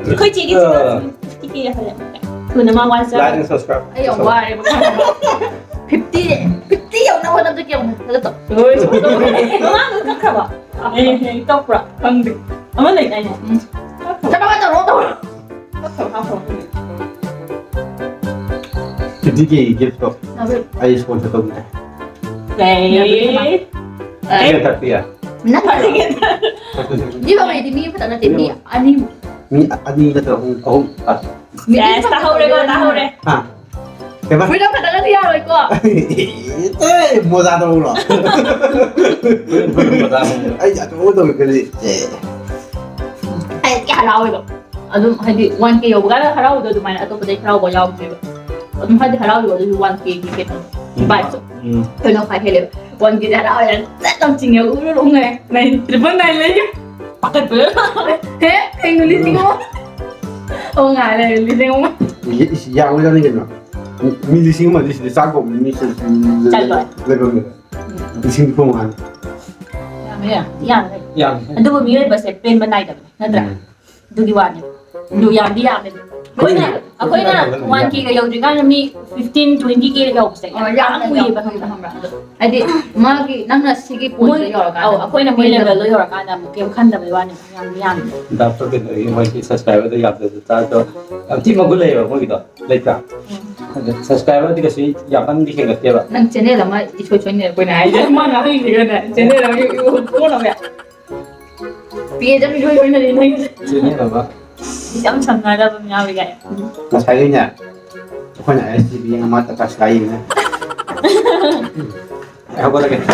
ꯑꯩꯈꯣꯏ ꯆꯦꯒꯤ ꯑ꯫ ꯆꯤꯡꯉꯛ ꯀꯤꯀꯤ ꯍꯜꯂꯛꯑꯦ꯫ ꯊꯨꯅ ꯃꯥ ꯋꯥꯖꯔꯦ꯫ Like and subscribe꯫ ꯑꯩ ꯌꯥꯝ ꯋꯥꯔꯦꯕ꯫ Fifty, fifty ꯌꯧꯅꯕ ꯍꯣꯠꯅꯕꯗ ꯀꯌꯥꯝ ꯍꯣꯠꯅꯕꯗ ꯇꯧ-, ꯂꯣꯏꯔꯦ꯫ ꯃꯃꯥꯡꯗ ꯀꯛꯈ꯭ꯔꯕ? ꯑꯦ, ꯑꯦ, ꯀꯛꯄ꯭ꯔꯥ? ꯈꯪꯗꯦ꯫ ꯑꯃ ꯂꯩꯗꯥꯏꯅꯦ? ꯎꯝ꯫ ꯀꯛꯈ꯭ꯔꯕ? ꯆꯠꯅꯕ ꯇꯧꯔꯣ, ꯇꯧꯔꯣ꯫ ꯀꯛꯈ꯭ꯔꯕ? ꯀꯛꯈ꯭ꯔꯕ? ꯈꯪꯗꯦ꯫ Fifty K gift ꯇꯣ ꯌꯥꯕ꯭ꯔꯥ? ꯑꯩ sponsor ꯇꯧꯕꯤꯒꯦ꯫ ꯂꯩ꯫ ꯆꯤꯛꯀꯟ ꯇꯥꯛꯄꯤ ꯌꯥꯏ꯫ ꯅꯠꯇꯦ꯫ ꯆꯤꯛꯀꯟ ꯇꯥꯛꯄꯤ꯫ Giveaway ꯗꯤ ꯃꯤ ꯑꯃꯈꯛꯇ ꯅꯠꯇꯦ, ꯃꯤ ꯑꯅꯤꯃꯨꯛ꯫ ꯃꯤ ꯑꯅꯤ ꯅꯠꯇ꯭ꯔꯒ ꯑꯍꯨꯝ, ꯑꯍꯨꯝ, ꯑ, ꯃꯤ ꯑꯅꯤ ꯌꯦꯁ, ꯇꯥꯍꯧꯔꯦꯀꯣ, ꯇꯥꯍꯧꯔꯦ꯫ ꯍꯥ? ꯀꯩꯕ? ꯐ꯭ꯔꯤꯗꯝ ꯈꯛꯇꯅꯗꯤ ꯌꯥꯔꯣꯏꯀꯣ꯫ ꯑꯦ, ꯃꯣꯖꯥ ꯇꯧꯔꯣ꯫ ꯑꯩ ꯑꯆꯧꯕ ꯇꯧꯒꯦ ꯈꯜꯂꯤ꯫ ꯑꯦ, ꯑꯩ ꯀꯌꯥ ꯍꯔꯥꯎꯋꯦꯕ꯫ ꯑꯗꯨꯝ ꯍꯥꯏꯗꯤ ꯋꯥꯟ ꯀꯦ ꯌꯧꯕ ꯀꯥꯟꯗ ꯍꯔꯥꯎꯕꯗꯣ ꯑꯗꯨꯃꯥꯏꯅ ꯑꯇꯣꯞꯄꯗꯩ ꯍꯔꯥꯎꯕ ꯌꯥꯎꯗ꯭ꯔꯦꯕ꯫ ꯑꯗꯨꯝ ꯍꯥꯏꯗꯤ ꯍꯔꯥꯎꯔꯤꯕ ꯑꯗꯨꯁꯨ ꯋꯥꯟ ꯀꯦꯒꯤ ꯀꯩꯅꯣ ꯚꯥꯏꯞꯁꯨ ꯎꯝ꯫ ꯀꯩꯅꯣ ꯈ꯭ꯋꯥꯏ ꯍꯦꯜꯂꯦꯕ꯫ ꯋꯥꯟ ꯀꯦꯗ ꯍꯔꯥꯎꯔꯦ ꯆꯠ ꯌꯥꯝ ꯆꯤꯡꯉꯦ ꯎꯔꯨ ꯎꯉꯦ꯫ ꯅꯥꯏꯟ ꯇ꯭ꯔꯤꯄꯜ ꯅꯥꯏꯟ ꯂꯩꯌꯦ꯫ ꯄꯥꯈꯠꯄ꯫ ꯍꯦ ꯀꯩꯅꯣ ꯂꯤꯁꯤꯡ ꯑꯃ꯫ ꯑꯣ ꯉꯥꯏꯔꯦ ꯂꯤꯁꯤꯡ ꯑꯃ꯫ ꯏ-, ꯏꯁ, ꯌꯥꯝꯈ꯭ꯔꯖꯥꯠꯅꯤ ꯀꯩꯅꯣ꯫ ꯃꯤ ꯂꯤꯁꯤꯡ ꯑꯃꯗꯤ ꯁꯤꯗ ꯆꯥꯛ ꯀꯧꯕ ꯃꯤ ꯁꯨꯝ ꯆꯠꯂꯣꯏ꯫ ꯂꯩꯐꯝꯗ ꯂꯤꯁꯤꯡ ꯅꯤꯐꯨ ꯃꯉꯥ꯫ ꯌꯥꯝꯃꯦ ꯌꯥꯝꯃꯦ꯫ ꯌꯥꯝ ꯑꯗꯨꯕꯨ ꯃꯤꯑꯣꯏꯕꯁꯦ ꯄꯦꯟꯕ ꯅꯥꯏꯗꯕꯅꯦ ꯅꯠꯇ꯭ꯔꯥ? ꯑꯗꯨꯒꯤ ꯋꯥꯅꯤ꯫ ꯑꯗꯨ ꯌꯥꯝꯗꯤ ꯌꯥꯝꯃꯦ꯫ ꯑꯩꯈꯣꯏꯅ ꯑꯩꯈꯣꯏꯅ ꯋꯥꯟ ꯀꯦꯒ ꯌꯧꯗ꯭ꯔꯤꯀꯥꯟꯗ ꯃꯤ ꯐꯤꯐꯇꯤꯟ ꯇ꯭ꯋꯦꯟꯇꯤ ꯀꯦ ꯌꯧꯕꯁꯦ ꯌꯥꯝ ꯀꯨꯏꯌꯦꯕ ꯈꯪꯕ꯭ꯔꯥ? ꯍꯥꯏꯗꯤ ꯃꯥꯒꯤ ꯅꯪꯅ ꯁꯤꯒꯤ ꯄꯣꯏꯟꯠꯇ ꯃꯣꯏ ꯑꯧ ꯌꯧꯔꯀꯥꯟꯗ ꯑꯩꯈꯣꯏꯅ ꯃꯣꯏ ꯂꯦꯚꯦꯜꯗꯣ ꯌꯧꯔꯀꯥꯟꯗ ꯑꯃꯨꯛ ꯀꯩꯝ ꯈꯟꯗꯕꯩ ꯋꯥꯅꯤ ꯌꯥꯝ ꯌꯥꯝꯃꯦ꯫ ꯗꯥꯛꯇꯔ ꯀꯩꯅꯣꯒꯤ ꯃꯣꯏꯒꯤ ꯁꯕꯁꯀ꯭ꯔꯥꯏꯕꯔꯗ ꯌꯥꯝꯗ꯭ꯔꯁꯨ ꯆꯥꯔꯖꯇꯣ ꯌꯥꯝ ꯊꯤ ꯃꯒꯨꯟ ꯂꯩꯌꯦꯕ ꯃꯣꯏꯒꯤꯗꯣ ꯂꯩꯇ꯭ꯔꯥ? ꯑꯗ ꯁꯕꯁꯀ꯭ꯔꯥꯏꯕꯔꯗꯤ ꯀꯩꯁꯨ ꯌꯥꯝ ꯀꯟꯅꯗꯤ ꯍꯦꯟꯒꯠꯇꯦꯕ꯫ ꯅꯪ ꯆꯦꯅꯦꯜ ꯑꯃ ꯏꯁꯣꯏ ꯁꯣꯏꯅꯔꯛꯄ ꯑꯣꯏꯅ ꯍꯥꯏꯁꯦ ꯃꯥꯅ ꯍꯥꯏꯔꯤꯁꯤꯒꯅꯦ ꯆꯦꯅꯦꯜ ꯑꯃ ꯏꯁꯣꯏ ꯁꯣꯏꯅꯔꯦ꯫ ꯄꯦꯖ ꯑꯃ ꯏꯁꯣꯏ ꯁꯣꯏꯅꯔꯦ ꯅꯪꯒꯤ꯫ ꯆꯦꯅꯦꯜ ꯑꯃ ꯏꯆꯝ ꯆꯝꯅꯗꯕ ꯑꯃ ꯌꯥꯎꯔꯤ ꯀꯥꯏ꯫ ꯉꯁꯥꯏꯒꯤꯅꯦ ꯑꯩꯈꯣꯏꯅ ꯑꯥꯏ ꯑꯦꯁ ꯇꯤ ꯚꯤ ꯌꯦꯡꯉ ꯃꯥ ꯇꯇꯥ ꯁ꯭ꯀꯥꯏ ꯌꯦꯡꯉꯦ꯫ ꯑꯩ ꯍꯧꯒꯠꯂꯒꯦ꯫